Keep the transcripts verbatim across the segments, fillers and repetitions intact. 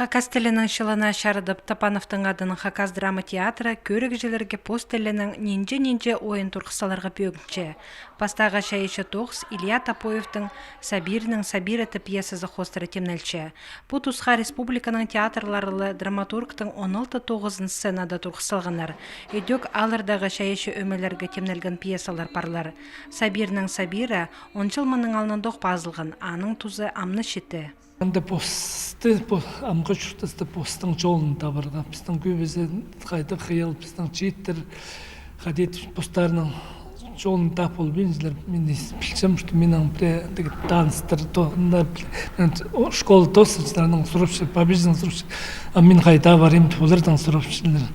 Хакас тілінің чылына чарыдып, Топановтың адынаң Хакас драма театры кӧрігҷілерге пос тілінең нинҷе-нинҷе ойын турғыс саларға пӧгінче. Пастағы чайаачы тоғыс Илья Топоевтің «Сабирның Сабирі» тіп пьесазы хоостыра тимнелче. Пу тусха республиканың театрлары ла драматургтың он алты тоғызын сценада турғыс салғаннар. Ідӧк алардағы чайаачы ӧмелерге тимнелген пьесалар парлар. «Сабирның Сабирі» он чыл мының алнындох пазылған, аның тузы ам на читі. Анда посты, по-, амғы чуртаста постың чолын табарға. Пістің кӧбізі хайдағ хыйал, пістің чииттер хайди постарының чолын тап полбинчалар. Мин ис-, пілчем, что минің пірее тігі таныстар то, на, пл-, ан-, о, школа тоосчыларның сурапча, пабиҷінің сурапча, а мин хайда парим, олардаң сурапчалар.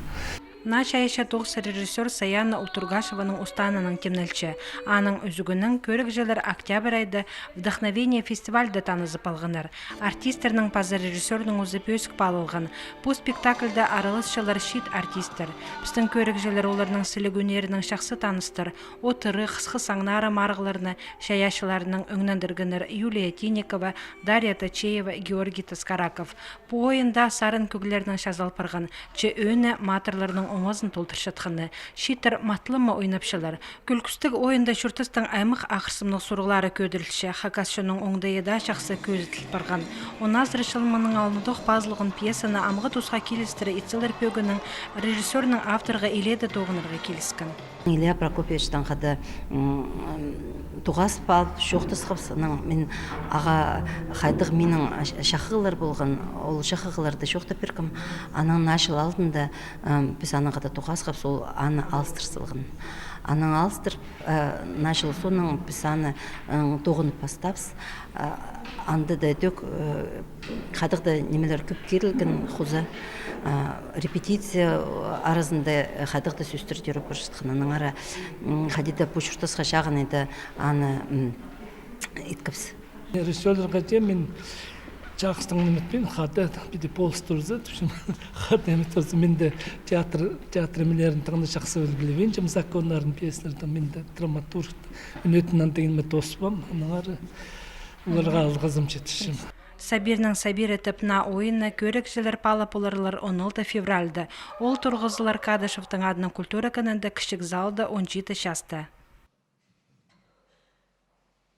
Наа чайаачы тоғыс режиссёр Саяна Ултургашеваның устаанынаң тимнелче. Аның ӱзігінең кӧрігҷілер октябрь айда «Вдохновение» фестивальда танызып алғаннар. Артистернің паза режиссёрның узы пӧзік паалалған. Пу спектакльда араласчалар чиит артисттер. Пістің кӧрігҷілер оларның сіліг ӱннерінең чахсы таныстыр. О тыры, хысхы саңнары марығларны чайаачыларынаң ӧңнендіргеннер Юлия Тиникова, Дарья Тачеева, Георгий Таскараков. Пу ойында сарын кӧглернең чазал парған, че ӧӧні матырларның оңазын толдырчатханы. Чииттер матлама ойнапчалар. Кӱлкістіг ойында чуртастың аймах ағырсымнығ сурығлары кӧдірілче, хакас чонның оңдайы даа чахсы кӧзіділ парған. Он азыра чыл мының алнындох пазылған пьесаны амғы тусха килістіре итселер пӧгіннең режиссёрның авторға илееде тоғынарға киліскен. Илья Прокопьевичтең хада, м, тоғас палып, чоохтасхабыс, анаң мин ағаа хайдағ минің чахығлар полған, ол чахығларды чоохтап пиргем. Анаң наа чыл алдында, м, піс анаң хада тоғасхабыс, ол аны алыстыр салған. Анаң алыстыр, э, наа чыл соонаң піс аны, м, тоғынып пастаабыс. Э, анда даа ідӧк, э, хайдағ-да нимелер кӧп кирілген хоза, а, репетиция аразында хайдағ-да сӧстер тӧріп парчатхан. Аннаңар, м, хайди даа пу чуртасха чағын иді аны, м, иткебіс. Режиссёрларға тее мин чахсы тыңнап итпин, хада піди полыс турза, тіпчем, хада ниме турза, мин дее театр, театр нимелерін тың даа чахсы пілбинчем, законнарын, пьесаларны, мин дее драматург, ӱнетін андағ ниме тооспаам, аннаңар оларға алғызым читірчем. «Сабирның Сабирі» тіп наа ойынны кӧрігҷілер паалап поларлар он алты февральда. Ол турғызылар Кадышевтің адынаң культура кінінде кічіг залда он читі часта.